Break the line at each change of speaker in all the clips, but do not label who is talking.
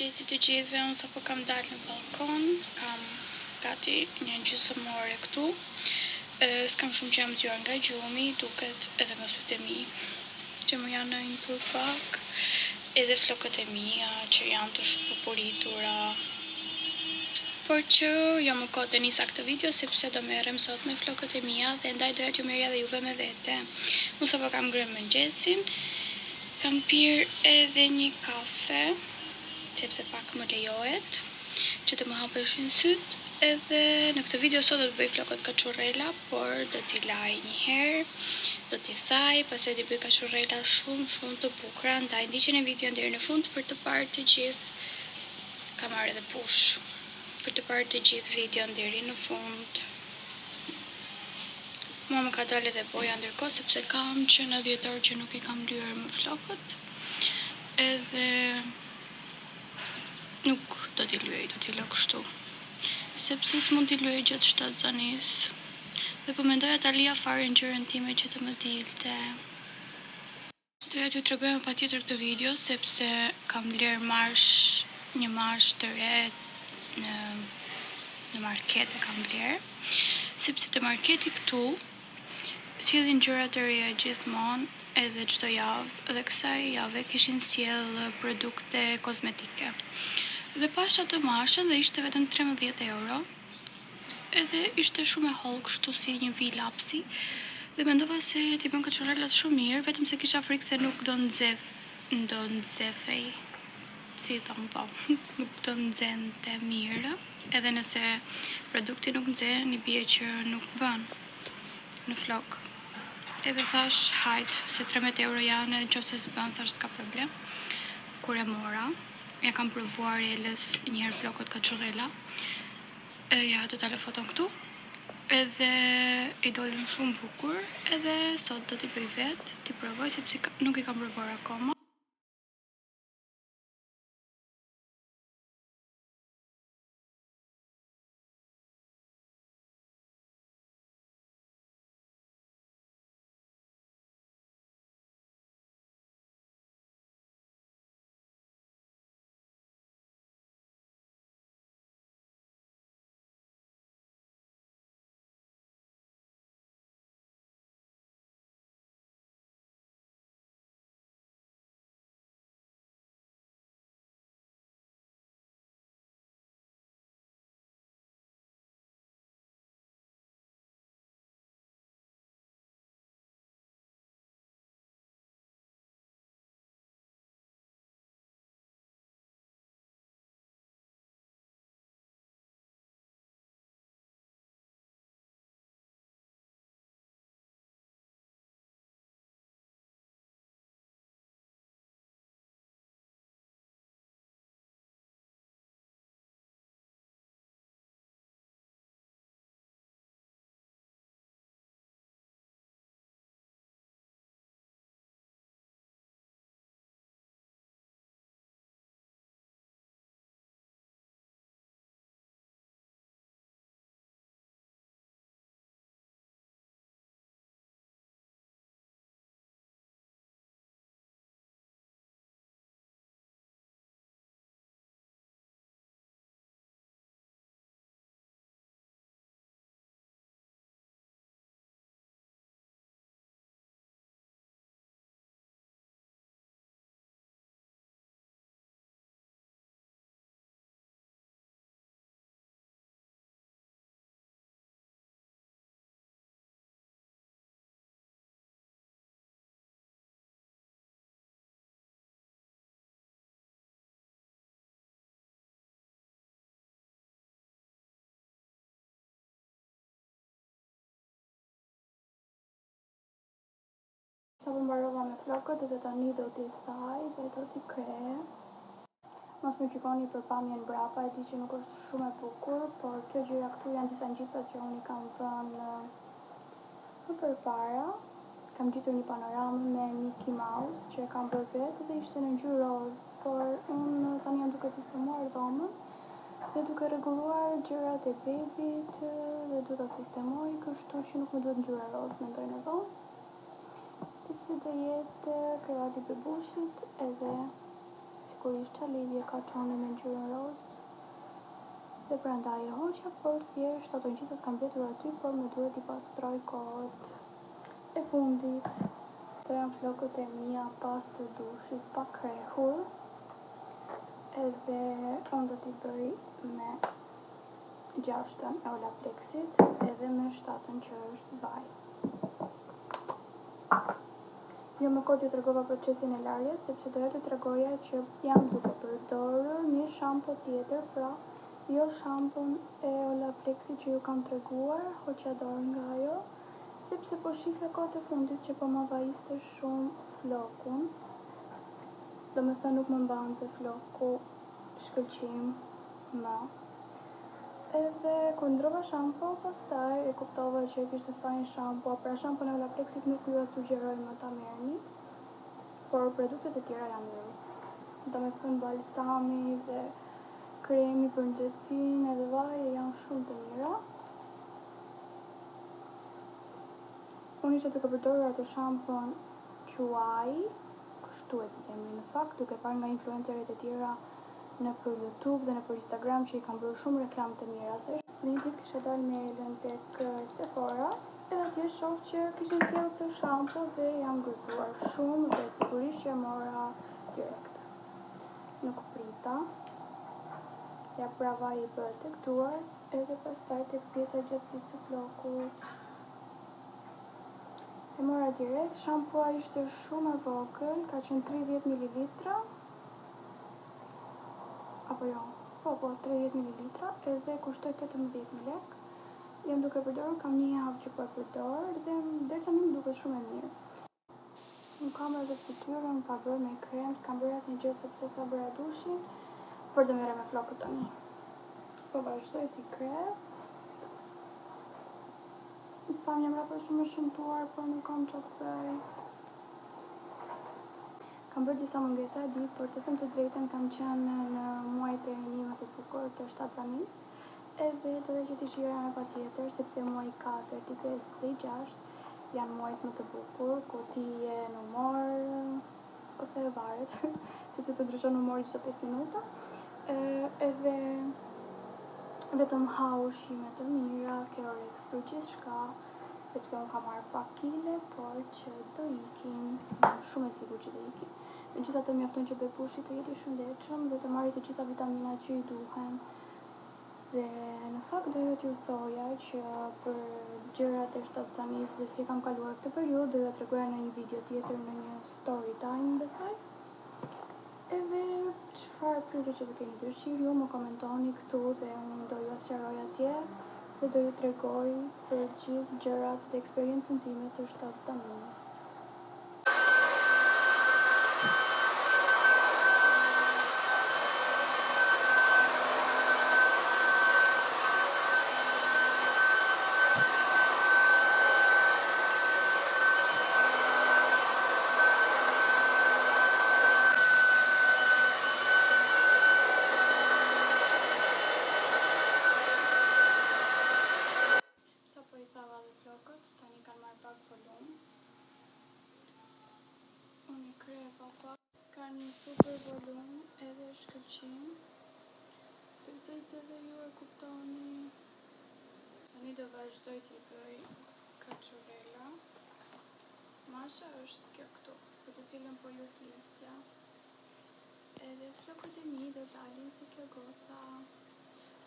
Mirëmëngjesi të gjithëve, unë sapo kam dalë në ballkon, kam gati një gjysmë ore këtu. S'kam shumë që jam zgjuar nga gjumi, duket edhe nga sytë e mi që më janë ënjtur pak, edhe flokët e mia që janë të shpupuritura. Por që jo më kot e nisa këtë video sepse do merrem sot me flokët e mia dhe ndaj doja t'ju merrja dhe juve me vete. Unë sapo kam ngrënë mëngjesin, kam pirë edhe një kafe, sepse pak më lejohet që të më hapeshin sytë, edhe në këtë video sot do të bëj flokët kaçurrela, por do t'i laj një herë, do t'i thaj, pastaj t'i bëj kaçurrela shumë shumë të bukura, ndaj ndiqeni videon deri në fund për të parë të gjithë. Kam marrë edhe push për të parë të gjithë videon deri në fund. Mua më ka dalë edhe boja ndërkohë sepse kam që në dhjetor që nuk i kam lyer më flokët. Edhe nuk do t'i lyej, do t'i lë kështu. Sepse s'mund t'i lyej gjatë shtatzanisë. Dhe po mendoja ta lija fare ngjyrën time që të më dilte. Doja t'ju tregoja me patjetër këtë video sepse kam blerë mash, një mash të re në në market e kam blerë, sepse te marketi këtu sjellin gjëra të reja gjithmonë edhe çdo javë dhe kësaj jave kishin sjellë produkte kozmetike. Dhe pashë atë mashën dhe ishte vetëm 13 euro. Edhe ishte shumë e hollë kështu si një vijë lapsi. Dhe mendova se t'i bën kaçurrelat shumë mirë, vetëm se kisha frikë se nuk do nxef, do nxefej. Si i thon po, nuk do nxente mirë. Edhe nëse produkti nuk nxen, i bie që nuk bën në flok. Edhe thash, hajt, se 13 euro janë, edhe nëse s'bën, thash s'ka problem. Kur e mora, ja kam provuar Elës një herë flokët kaçurrela. E, ja, do ta lë foton këtu. Edhe i dolën shumë bukur, edhe sot do t'i bëj vet, t'i provoj sepse nuk i kam provuar akoma. Sapo mbarova me flokët dhe tani do t'i thaj dhe do t'i kreh. Mos më gjykoni për pamjen mbrapa, e di që nuk është shumë e bukur, por kjo gjëja këtu janë disa ngjitësa që unë i kam vënë më përpara. Kam ngjitur një panoramë me Mickey Mouse që e kam bërë vetë dhe ishte në ngjyrë rozë, por unë tani jam duke sistemuar dhomën dhe duke rregulluar gjërat e bebit dhe do ta sistemoj kështu që nuk më duhet ngjyra rozë, mendoj në dhomë. Sepse do jetë krevati i bebushit edhe. sigurisht ça lidhje ka Çoni me ngjyrën rozë dhe prandaj e hoqa, por thjesht ato ngjitësat kanë mbetur aty, por më duhet t'i pastroj kohët e fundit. Këto janë flokët e mia pas të dushit pa krehur edhe unë do t'i bëj me gjashtën e Olaplexit edhe me shtatën që është vaj. Jo më kot ju tregova procesin e larjes, sepse doja t'ju tregoja që jam duke përdorur një shampo tjetër, pra jo shampon e Olaplexit që ju kam treguar, hoqa dorë nga ajo, sepse po shifja kohët e fundit që po ma vajiste shumë flokun, domethënë nuk më mbante floku shkëlqim më. Edhe kur ndrova shampo, pastaj e kuptova që e kishte fajin shampoa, pra shampon e Olaplexit nuk jua sugjeroj më ta merrni, por produktet e tjera janë mirë. Domethënë balsami dhe kremi për nxehtësinë edhe vaji janë shumë të mira. Unë isha duke përdorur atë shampon Quai, kështu e di emrin në fakt, duke parë nga influenceret e tjera nëpër YouTube dhe nëpër Instagram që i kanë bërë shumë reklamë të mirë asaj. Dhe një ditë kisha dalë me Elën tek Sephora, edhe atje shoh që kishin sjellë këtë shampo dhe jam gëzuar shumë dhe sigurisht që e mora direkt. Nuk prita. Ja pra vaji bëhet tek duart edhe pastaj tek pjesa e gjatësisë së flokut. E mora direkt, shampoa ishte shumë e vogël, ka qenë 30 ml. Apo jo, po po, 30 ml, edhe kushtoi 18.000 lek. Jam duke përdorur, kam një javë që po e përdor dhe deri tani më duket shumë e mirë. Unë kam edhe fytyrën pa bërë me krem, s'kam bërë asnjë gjë sepse sa bëra dushin, por do merrem me flokët tani. Po vazhdoj t'i kreh. Pamja mbrapa shumë e shëmtuar, por nuk kam ça të bëj. Kam bërë disa mungesa, e di, por të them të drejtën kam qenë në muajt e mi më të bukur të shtatzanisë, edhe doja që t'i shijoja me patjetër, sepse muaji i katërt, i pestë dhe i gjashtë janë muajt më të bukur, ku ti je në humor, ose varet, sepse të ndryshon humori çdo 5 minuta. Edhe vetëm ha ushqime të mira, ke oreks për gjithçka, sepse unë kam marrë pak kile, por që do ikin, jam shumë e sigurt që do ikin. Megjithatë mjafton që bebushi të jetë i shëndetshëm dhe të marrë të gjitha vitaminat që i duhen. Dhe në fakt doja t'ju thoja që për gjërat e shtatzanisë dhe si e kam kaluar këtë periudhë do jua tregoja në një video tjetër në një story time besoj. Edhe çfarë pyetje që të keni dëshirë ju më komentoni këtu dhe unë do jua sqaroj atje dhe do ju tregoj për gjithë gjërat dhe eksperiencën time të shtatzanisë. Sapo i thava dhe flokët, tani kanë marrë pak volum. Unë i kreva pak. Ka një super volum edhe shkëlqim. Besoj se edhe ju e kuptoni. Tani do vazhdoj t'i bëj kaçurrela. Masha është kjo këtu, për të cilën po ju flisja. Edhe flokët e mi do dalin si kjo goca.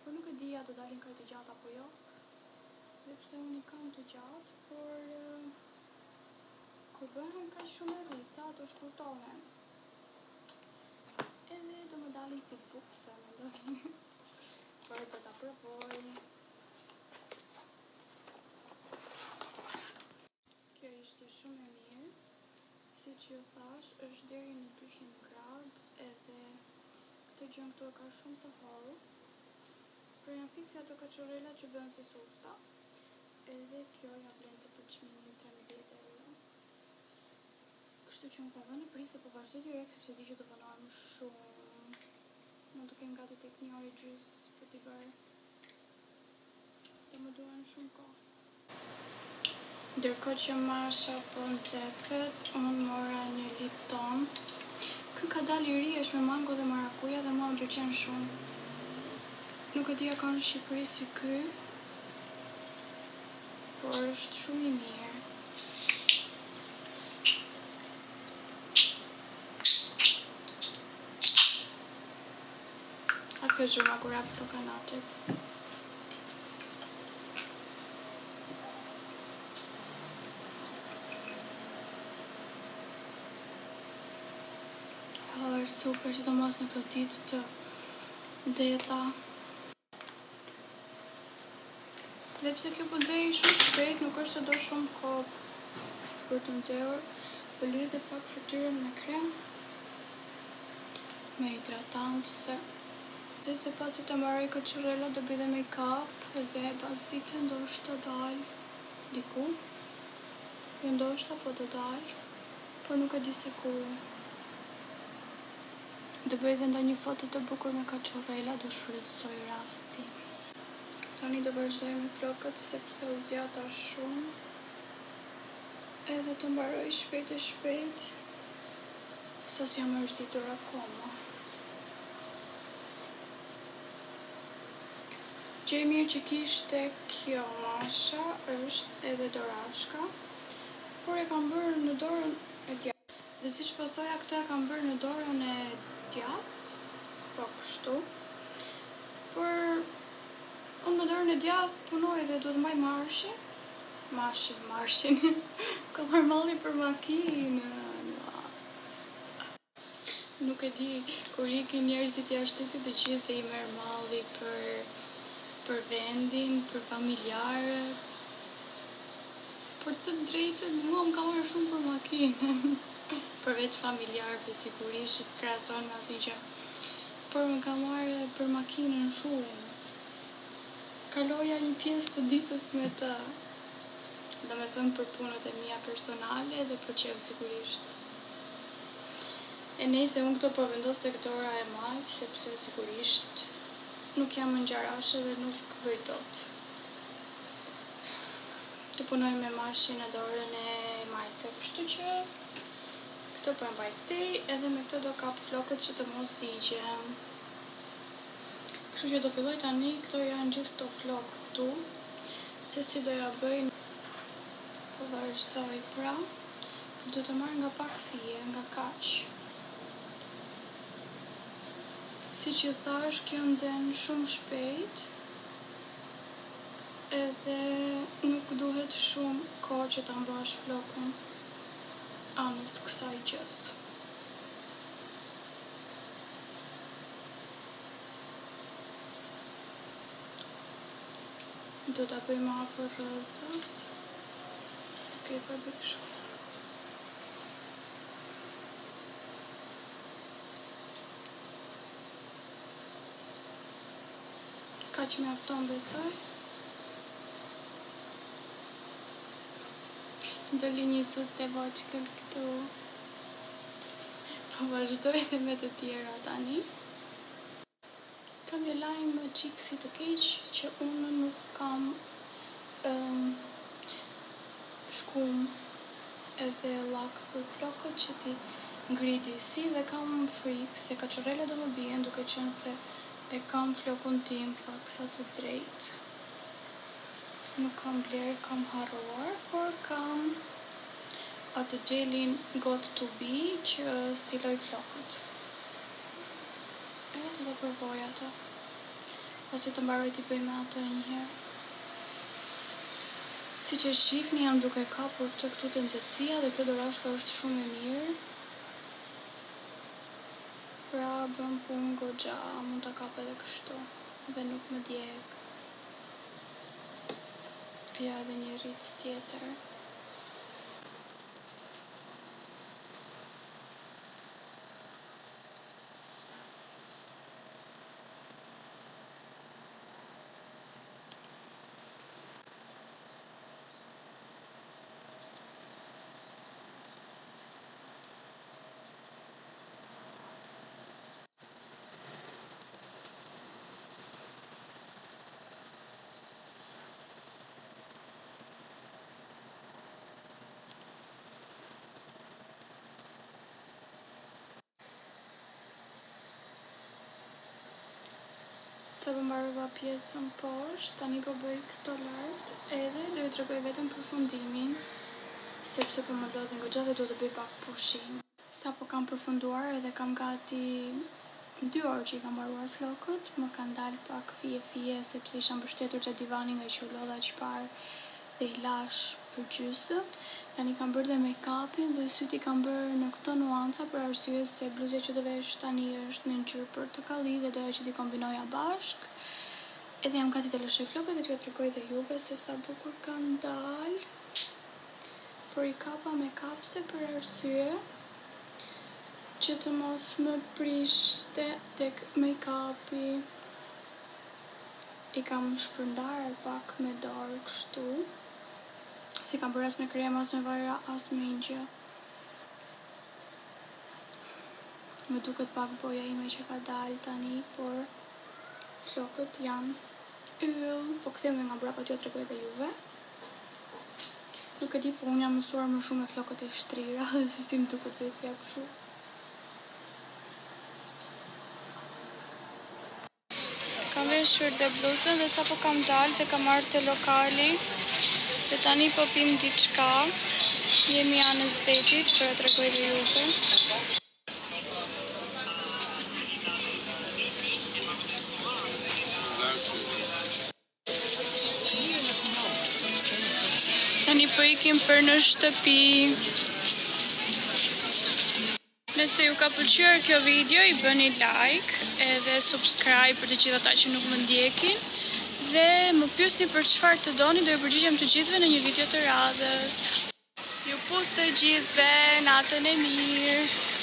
Por nuk e di a do dalin kaq të gjatë apo jo. Dhe pse unë i kam të gjatë, por kur bëhen kaq shumë rrica, ato shkurtohen. Edhe do më dalin si bufe, mendoj. Por do ta provoj. Kjo ishte shumë e mirë. Siç ju thash, është deri në 200 gradë edhe këtë gjën këtu e ka shumë të hollë. Pra janë fiks si ato kaçurrela që bëhen si susta. Edhe kjo ja vlente për çmimin 13 euro. Kështu që unë po vë në prizë dhe po vazhdoj direkt sepse di që do vonohem shumë. Mund të kem gati tek një orë e gjysë për t'i bërë. Do më duhen shumë kohë. Ndërkohë që masha po nxehet, unë mora një Lipton. Ky ka dalë i ri, është me mango dhe marakuja dhe mua më pëlqen shumë. Nuk e di a ka në Shqipëri si ky, por është shumë i mirë. A kjo zhurma kur hap këto kanaçet. Oh, është super, sidomos në këto ditë të nxehta. Dhe pse kjo po nxehej shumë shpejt, nuk është se do shumë kohë për të nxehur. Po lyej dhe pak fytyrën me krem, me hidratant se dhe se pasi të mbaroj kaçurrela do bëj dhe make-up dhe pasdite ndoshta dal diku. Jo ndoshta, po do dal, por nuk e di se ku. Do bëj dhe ndonjë foto të bukur me kaçurrela, do shfrytëzoj rastin. Tani do vazhdoj me flokët sepse u zgjata shumë. Edhe të mbaroj shpejt e shpejt, sa s'jam mërzitur akoma. Gjë e mirë që kishte kjo masha është edhe dorashka, por e kam bërë në dorën e djathtë. Dhe siç po thoja, këtë e kam bërë në dorën e djathtë, po kështu. Por unë me dorën e djathtë punoj dhe duhet mbaj marshin, mashin, marshin. Ka marrë malli për makinën. Nuk e di, kur ikin njerëzit jashtë shtetit të gjithë i merr malli për për vendin, për familjarët. Për të drejtën, mua më ka marrë shumë për makinën. Përveç familjarëve sigurisht që s'krahasohen me asnjë gjë. Por më ka marrë për makinën shumë. Kaloja një pjesë të ditës me të. Domethënë për punët e mia personale dhe për qejf sigurisht. E nejse unë këto po vendos tek dora e majtë sepse sigurisht nuk jam mëngjarashe dhe nuk bëj dot të punoj me mashin në dorën e majtë. Kështu që këtë po e mbaj këtej edhe me këtë do kap flokët që të mos digjem. Kështu që do filloj tani, këto janë gjithë këto flokë këtu, se si do ja bëj. Po vazhdoj pra. Do të marr nga pak fije, nga kaq. Siç ju thash, kjo nxen shumë shpejt edhe nuk duhet shumë kohë që ta mbash flokun anës kësaj gjës. Do ta bëj më afër rrëzës. Okej, po e bëj kështu. Kaq mjafton besoj. Doli një sus e voçkël këtu. Po vazhdoj dhe me të tjera tani. Kam një lajm çik si të keq që unë nuk kam shkumë edhe llak për flokët që t'i ngri disi dhe kam frikë se kaçurrelat do më bien duke qenë se e kam flokun tim paksa të drejtë. Nuk kam blerë, kam harruar, por kam atë xhelin Got to Be që stiloj flokët. Edhe do ta provoj atë. Pasi të mbaroj t'i bëj me atë një herë. Siç e shihni jam duke kapur këtë këtu te nxehtësia dhe kjo dorashka është shumë e mirë. Pra bën punë goxha, mund ta kap edhe kështu dhe nuk më djeg. Ja edhe një rric tjetër. Sapo mbarova pjesën poshtë, tani po bëj këto lart, edhe do ju tregoj vetëm përfundimin, sepse po më lodhin goxha dhe duhet të bëj pak pushim. Sapo kam përfunduar edhe kam gati dy orë që i kam mbaruar flokët, më kanë dalë pak fije fije sepse isha mbështetur te divani nga që u lodha çfarë dhe i lash për gjysë. Tani kam bërë dhe make-upin dhe sytë i kam bërë në këto nuanca për arsye se bluzja që do vesh tani është me ngjyrë portokalli dhe doja që t'i kombinoja bashk. Edhe jam gati të lëshoj flokët dhe t'ju tregoj dhe juve se sa bukur kanë dalë. Por i kapa me kapse për arsye që të mos më prishte tek make-upi. I kam shpërndarë pak me dorë kështu. S'i kam bërë as me krem, as me vajra, as me një gjë. Më duket pak boja ime që ka dalë tani, por flokët janë yll. Po kthem dhe nga mbrapa t'ju tregoj dhe juve. Nuk e di, po unë jam mësuar më shumë me flokët e shtrira dhe se si më duket vetja kështu. Kam veshur dhe bluzën dhe sapo kam dalë dhe kam ardhur te lokali dhe tani po pim diçka. Jemi anës detit, po ju tregoj dhe juve. Tani po ikim për në shtëpi. Nëse ju ka pëlqyer kjo video, i bëni like edhe subscribe për të gjithë ata që nuk më ndjekin. Dhe më pyesni për çfarë të doni, do ju përgjigjem të gjithëve në një video të radhës. Ju puth të gjithëve, natën e mirë.